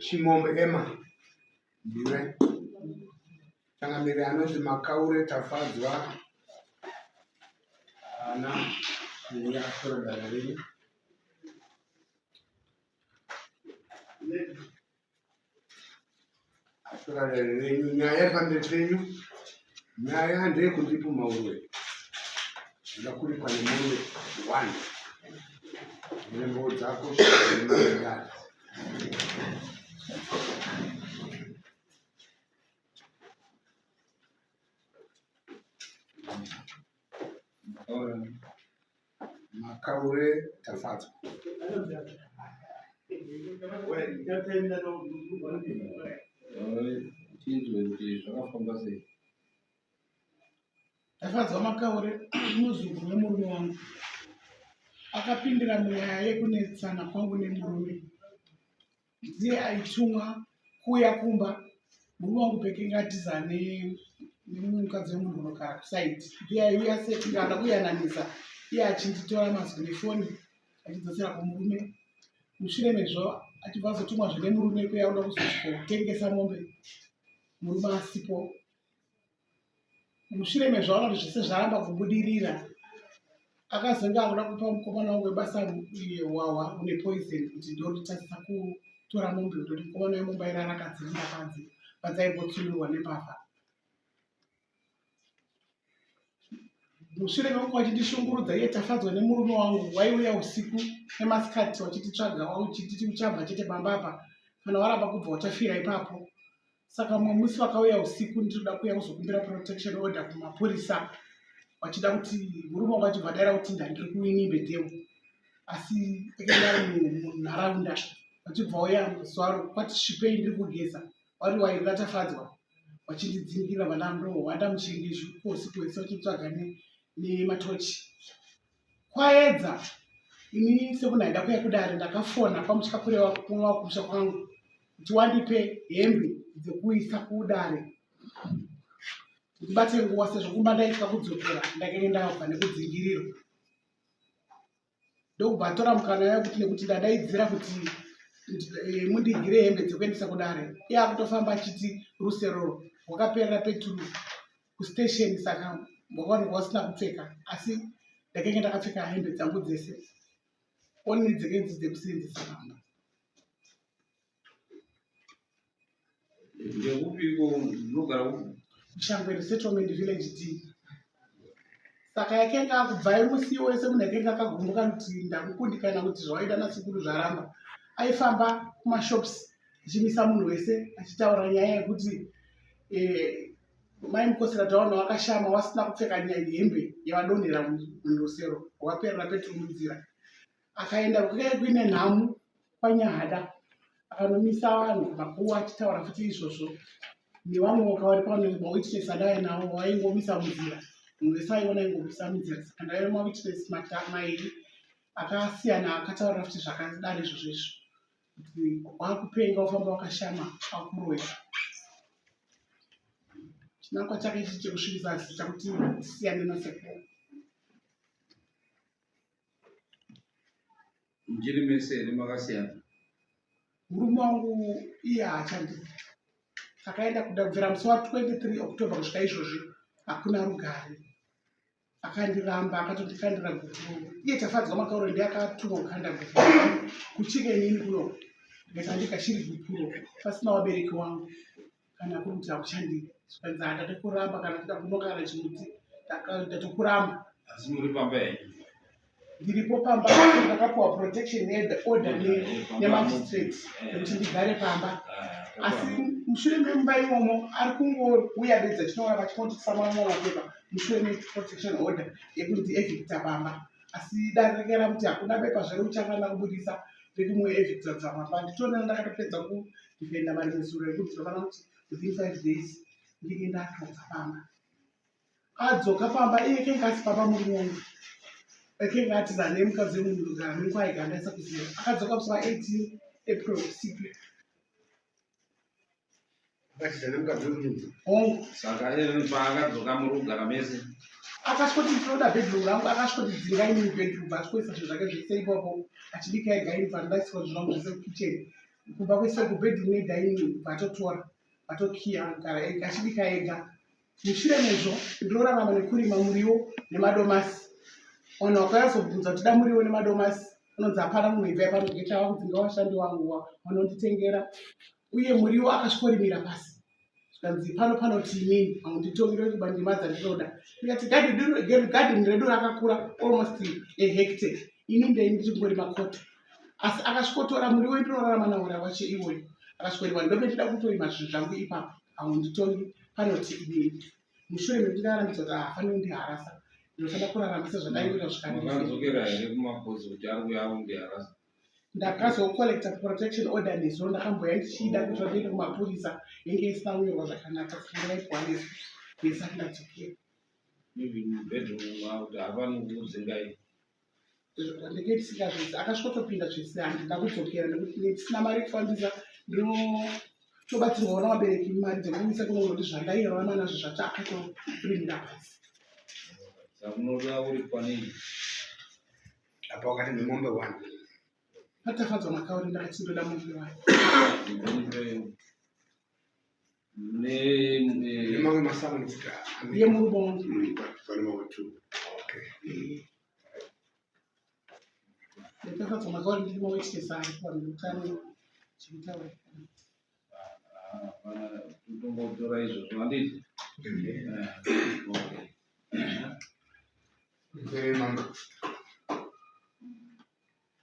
Chimombe Emma ndiwe changamire anonzi Makaure Tafadzwa ana kuuya atora dare renyu. Atora dare renyu nyaya iri pamberi penyu nyaya ndeyekundipuma uruwe ndoda kuripwa nemurume one nembo dzako nemari Makaure Tafadzwa. Tinzwe kuti zvakafamba sei. Tafadzwa Makaure muzukuru wemurume wangu akapindira munyaya yekunetsana kwangu nemurume. Ndiye aitumwa kuuya kumba murume wangu pekenge atiza nemukadzi wemunhu unogara kusaidi. Ndiye aiuya sekunge ada kuyananisa iye achinditora mazwi nefoni achidzosera kumurume. Mushure mezvo achibva azotumwazve nemurume kuya kuda kuzosvikotengesa mombe murume asipo. Mushure mezvo aona kuti zvese zvaramba kubudirira akazonge akuda kupa mukomana wangu webasa hwahwa une poison kuti ndorutadzisa kutora mombe kutoti mukomana wemombe airara akadzirinda panze padzaimbotsiurwa nembavha. Mushure mekunge vachindishungurudza iye Tafadzwa nemurume wangu waiuya usiku nemasikati wachititsvaga wauchititi uchabva chete pamba apa kana waramba kubva uchafira ipapo. Saka mumwe musi vakauya usiku ndinoda kuuya kuzokumbira protection order kumapurisa vachida kuti murume wangu achibva adaira kuti ndandiri kuwinimbe demo asi akanga ari munharaunda vachibva uya zuva kwati svipei ndiri kugeza wari wairira Tafadzwa vachindidzingira vana ndohwanda muchengeji usiku wese vachitsvaga nematochi kwaedza ini semunhu aida kuya kudare ndakafona kwamusvika kureva kunova kumusha kwangu kuti wandipe hembe dzekuisa kudare ndibate nguva sezvo kumba ndaitya kudzokera ndakange ndabva nekudzingirirwa ndokubva atora mukana uya kuti nekuti ndadaidzira kuti eh, mundigire hembe dzekuendesa kudare iye akutofamba achiti rusero rwakaperera peturu kustation saka wakaonekwa usina kupfeka asi ndakenge ndakapfeka hembe dzangu dzese only dzekenzi dzekuseenzesa pamba Ndekupiko unogara kupi? Shangwe resettlement village D. Saka yakenge akubva musi wese munhu akenge akagumbuka kuti ndakukundikana kuti zvawaida nasekuru zvaramba. Aifamba kumashops achimisa munhu wese achitaura nyaya yekuti eh, mai Mukosera taona wakashama wasina kupfeka hembe yavadonhera murusero rwakaperera peturu munzira. Akaenda kwakange kuine nhamu kwaNyahada akanomisa vanhu makuva achitaura futi izvozvo nevamwe voka vari pano mawitness andaive nawo vaingomisa munzira munhu wese aiona aingomisa munzira saka ndaive mawitness mairi akasiyana akataura futi zvakadaro izvozvo izvo kuti wakupenga wafamba wakashama wakuroya chinangwa chake ichi chekusvibisa zita kuti tisiyane nasekuru Muchiri mese here makasiyana? Murume wangu iye haachandidi. Takaenda kuda kubvira musi wa 23 October kusvika izvozvi hakuna rugare. Akandiramba akatondikandira gupuro. Iye Tafadzwa Makauro ndiye akatumwa kukanda gupuro. Kuchike inini kuno ndikati handikashiri gupuro pasina wabereki wangu. Kana kuri kuti hakuchandidi. Zvikanzi handatokuramba kana kuda kunonga kana chimuti ndatokuramba. Asi muri pamba here? Ndiripo pamba ndakapuwa protection order nemagistrate yekuti ndigare pamba asi mushure memumba imomo ari kungouya bedzi achinoona vachingoti tisamamwa mapepa mushure meprotection order yekuti evicta pamba asi dare rake ramuti hakuna bepa zvere uchafanira kubudisa rekumuevicta kubva pamba nditonena ndakatopedza kudefenda marimwe ekuti ndinofanira kuti within 5 days ndinge ndatobva pamba Adzoka pamba iye kenge asi papa murume wangu ekenge atiza nemukadzi wemunhu kugara nenguva aiganda sakuziva akadzoka musi wa 18 April usiku akatiza nemukadzi wemunhu hongu Saka iye paakadzoka muri kugara mese. akasvikoti ndinoda bedroom rangu akasvikoti dzinga inini bedroom asvikoisa zvinhu zvake zvese ipapo achibika ega ini pandaiswa zvinhu zvangu zvese kukitchen Kumba kwese kubedroom nedining vatotora, vatokiya, gara ega, achibika ega. Mushure mezvo ndinorarama nekurima muriwo nemadomasi. Vanhu vakayazobvunza kuti da muriwo nemadomasi, unonzi hapana munhu, ibvai pano, geta vakudzinga vashandi vangu vanonditengera. Uye muriwo akasvikorimira pasi, zvikanzi pano panoti inini haunditongere kuba ndima dzandinoda. Ndikati gadheni redu rakakura, almost a hectare, ini ndei ndichingorima kota, asi akasvikotora muriwo indinorarama naura wacho iwoyo akasvikorima. Ndobe ndida kutorima zvinhu zvangu ipapo, haunditongi, panoti inini. Mushure mekuti ndarambidzwa kuti haafaniri kundiharasa, ndinofanira kurarama sezvandaingoita zvikandife. Makadzokera here kumakosi kuti ari kuuya kundiharasa? Ndakazocollecta protection order nezuro. Ndakamboya ndichida kuti vandiende kumapurisa, inge isina kunyorwa zvakanaka, saka ndakaipiwa nezuro ndisati ndadzokera. Even mubedroom mavo kuti hapani kudzingai? Ndenge tisingazvisi, akasvikotopinda zvese. Handina kudzokera nekuti tisina mari yekufambisa. Ndinotobatsirwawo navabereki mari dzekuisa kuno, kuti zvandairarama nazvo zvacho akatorimira pasi. Saka munoda kuripwa nei? Apa wakati nemombe one. Patafadzwa Makauri, ndakati ndoda mombe wayo. Ne Nemamwe masango nekuti Yemurume wangu. Pane mamwe two, okay. Ndakafadzwa Makauri, ndiri mawitness aripo, vanhu veutano zvekutaura. Hapana, kutongotora izvozvo, handiti? Okay. Mzee mambo,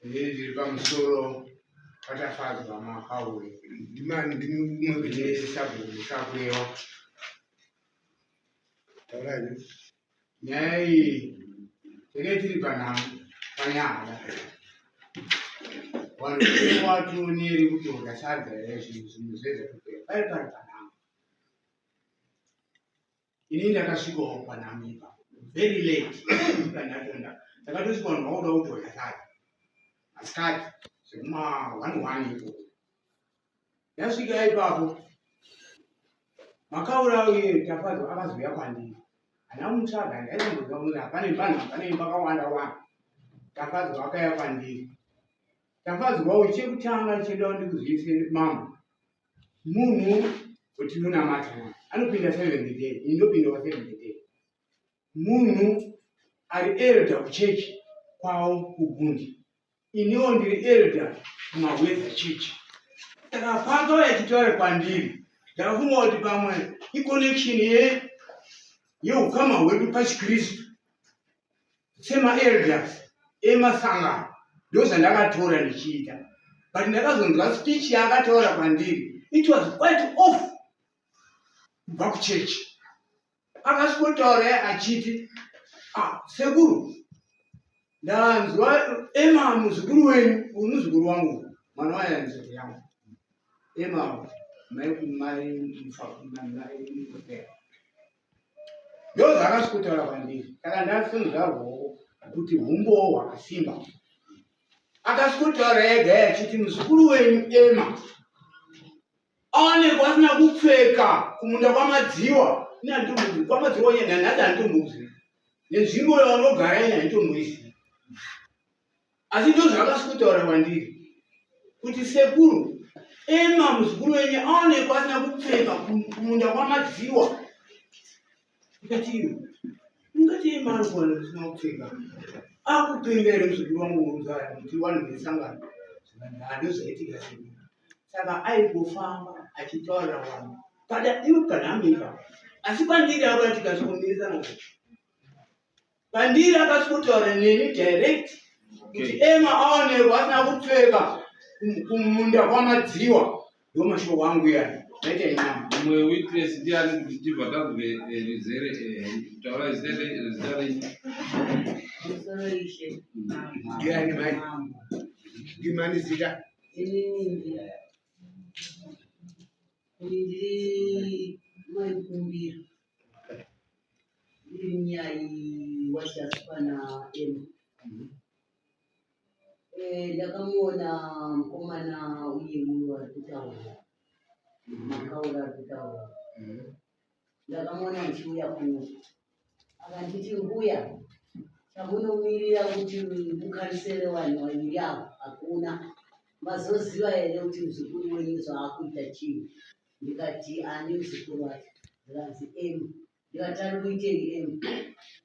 ini ndiri pamusoro paTafadzwa Makauri. Ndimani? Ndini umwe witness, sabhuku Musakuyewa. Taurai. Nyaya iyi tinge tiri panhamo panyaya, vanhu wationeri kuti odya sadza here, zvinhu zvezvekupera pari pari panhamo. Ini ndakasvikawo panhamo ipapo very late. Pandatonda ndakatosvika vanhu vakuda kutodya sadza masikati zvekuma 1:1 ikoko. Ndasvika ipapo, Makaura uye Tafadzwa akazouya kwandiri. Handina kumutsvaga, ndaitomboziva kuti hapane vanhu, hapane imba akawanda wanda. Tafadzwa akauya kwandiri. Tafadzwa uyu, chekutanga chinoda ndikuzivise mambo, munhu wetinonamata naye, anopinda Seventh Day, ini ndopindawo Seventh Day. Munhu ari elder kuchechi kwavo kuGundi, iniwo ndiri elder kuMahwedza Chechi. Saka paakauya achitaura kwandiri, ndakafunga kuti pamwe iconnection yeukama hwedu pachiKristu semaelders emasangano, ndo zvandakatora ndichiita. But ndakazonzwa speech yaakataura kwandiri, it was quite off kubva kuchechi. Akasvikotaura achiti, "Ah, sekuru, ndanzwa Ema muzukuru wenyu." Uyu muzukuru wangu, mwana wayanzvadzi yangu Ema, mai mai mai. Ndo zvaakasvikotaura kwandiri. Saka ndasonzvarwawo kuti humbowo hwakasimba. Akasvikotaura ega achiti muzukuru wenyu Ema aonekwa asina kupfeka kumunda kwaMadziwa. Ini kwaMadziwa nanhasi handitombokuzivi, nenzvimbo yaunogara ini handitomboizivi, asi ndo zvaakasvikotaura kwandiri kuti sekuru, Ema muzukuru wenyu aonekwa asina kupfeka kumunda kwaMadziwa. Ndikati iwe ungati Ema ari kuwana kusina kupfeka, akupenga here muzukuru wangu uruzaya kuti vanhu vesangano? Ndo zvaitika, sekuru. Saka aingofamba achitaurira vanhu kada iwe panhamika, asi kwandiri ava tikasvikomirisana, pandiri akasvikotaura neni direct kuti Ema aonekwa asina kupfeka kumunda kwaMadziwa. Ndo mashoko angu iyani, maita inyama. Mumwe witness ndiani kuti tibva tanzwe rizere? Taura zita renyu. Musoro ishe. Ndiani mai? Ndimani zita? Inini ndiri Maikumbira, ndiri munyai waChaspa naEma. Ndakamuona mukomana uye uyo ari kutaura, Makaura ari kutaura. Ndakamuona achiuya kuno, akanditi, "Mbuya, chamunomirira kuti mukarisere vanhu vaviri ava hakuna." Mazoziva here kuti muzukuru wenyu zvaakuita chii? Ndikati ani muzukuru wacho? Zvikanzi Emma. Ndikati ari kuitei Emma?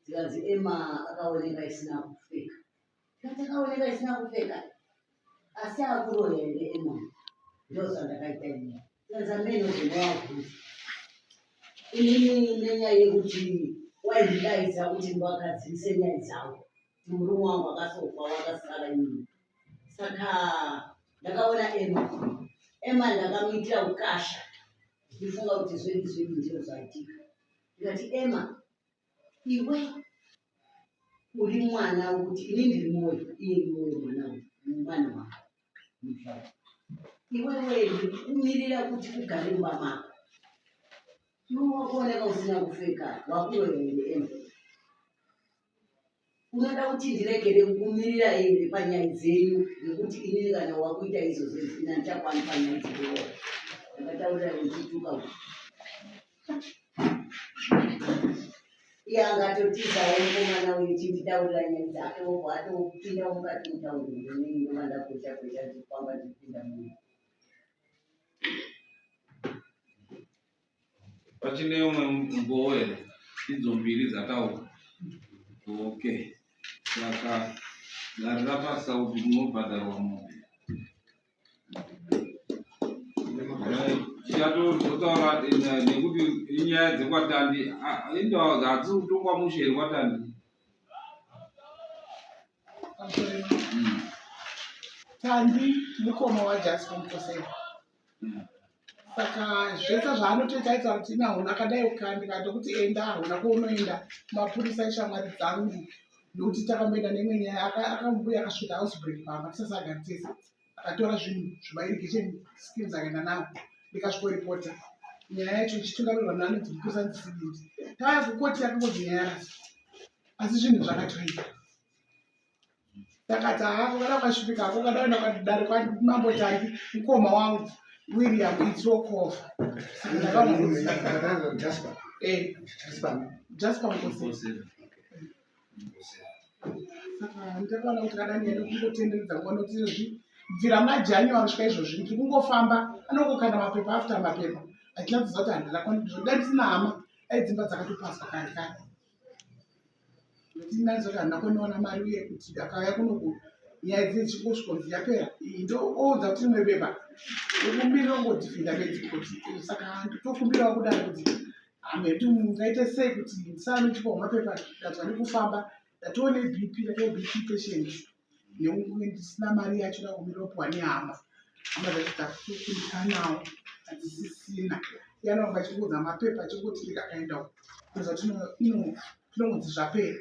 Zvikanzi Emma akaoneka isina kupfeka. Ndikati akaoneka isina kupfeka asi akuroya here Emma? Ndozvandakaita ini. Zvikanzi ameno zvinovabvunza. Inini nenyaya yekuti waindidaidza kuti ndivagadzirise nyaya dzavo kuti murume wangu akasofa wakasara inini. Saka ndakaona Emma. Emma ndakamuitira ukasha ndichifunga kuti zvedu zvedu ndizvo zvaitika. Ndikati Emma, iwe uri mwana wekuti ini ndiri moyo, iye moyo mwana mwana wako. Iwewe ndikumirira kuti ugare mumba mako. Iwe wakuoneka usina kupfeka, wakuroya here Emma? Unoda kuti ndiregere kukumirira here panyaya dzenyu nekuti inini kana wakuita izvozvo ini handichakwani panyaya dzekuroora. Ndakataurira ndichituka uku. Iye angatotizawo mukomana uyu chinditaurira nyaya dzake obva atopinda mukati mutaundi inini ndova ndakwesha kwesha ndichifamba ndichipinda muno. Pachine umwe mumbowo here? Idzo mbiri dzataurwa. Okay. Saka dare rapasa kuti munobhadharwa mombe. Tichatozotaura nekuti inyaya dzekwaTandi. Indawa hadzisi kutongwa mushe here kwaTandi? Tandi mukoma waJasper Mukosera. Saka zvese zvaanotoita aitaura kuti ini hauna akadai ukandika tokuti enda hauna kwaunoenda mapurisa ishamwari dzangu nekuti takamboenda neimwe nyaya akambuya akasvika house break pamba tisasi agari tese akatora zvinhu zvemairrigation schemes akaenda nawo ndikasvikoripota nyaya yacho ichitungamirwa naanonzi mupurisa nzisidindi tauya kukoti yakangozi nyaya yarasa asi zvinhu zvakatoita Takati haa kukada kwasvipika hako ukada kuenda kwadare kwamambo Tandi mukoma wangu William Itsokova. Saka ndakaona kuti Jasper. Eh, Jasper. Jasper Mukosera. Saka ndakaona kuti kada ndiende kungotenderedza nguva nokuti izvozvi kubvira muna January kusvika izvozvi ndiri kungofamba anongokanda mapepa after mapepa achinatsoziva kuti handina kwani dai ndisina hama dai dzimba dzakatopaswa kare kare. Ndinazoti handina kunoona mari uye kuti akauya kunoku nyaya dziye dzichingosvikonzi yapera iyi ndoodza kuti rimwe bepa rekumbirira kungodhifenda bedzi kuti saka tokumbirawo kudaro kuti hamedu mungaite sei kuti ndisave ndichipiwa mapepa ndadzwa nekufamba ndatoone bp ndatoo bp patient nekunge ndisina mari yacho ndakumbira kupiwa nehama hama dzacho dzakutokundikanawo hadzisisina iyanoramba achingoudza mapepa achingoti ndikakaenda uko kuza tinongonzi zvapera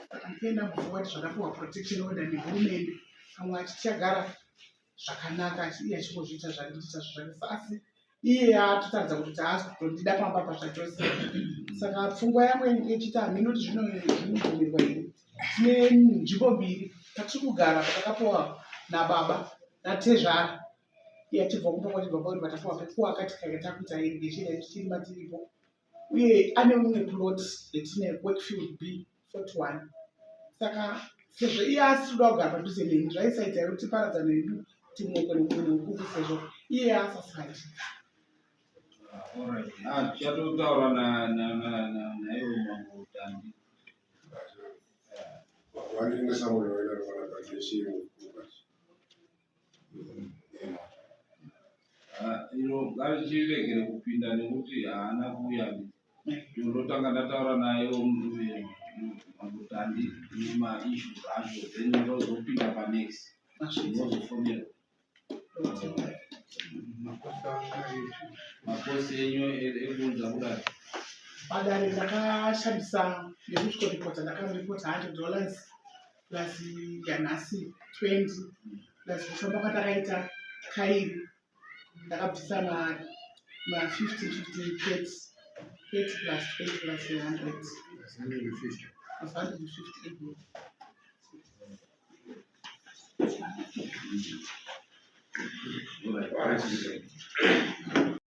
saka ndikaenda mubva wati zvakapiwa protection order nehurumende pamwe achitichagara zvakanaka iye achingozviita zvake ndichiita zvake asi iye atotaridza kuti taasi kutondida pamba pazvachose saka pfungwa yangu yechiti hameno kuti zvinobvumirwa here tine nzvimbo mbiri patiri kugara patakapiwa nababa natezvara iye achibva kumba kwachibva kwauri patapiwa pekuwaka tikanga takuita irrigation yedu tichiri matiripo uye ane umwe plot yetine workfield b 41 saka sezvo iye asiri kuda kugara padhuze neni zvaisaita here kuti tiparadzane hedu kuti mumwe kuende kumwe nekupi sezvo iye asasati ah, tichatotaura naivo mambo Tandi. Vanotengesa mwoyo wedu vanabva Ah, iro ngarichiregere kupinda nekuti haana kuuya ndotanga ndataura naye mambo Tandi nemaissues acho then ndozopinda panext ndinozofonera makosi enyu ekuunza kudai. Padare ndakashandisa yekusvikoripota ndakaripota $100 plus yanhasi 20 plus kufamba kwatakaita kairi ndakabvisa ma 50 50 30 30 plus 20 plus 100 150. Plus 150. Alright.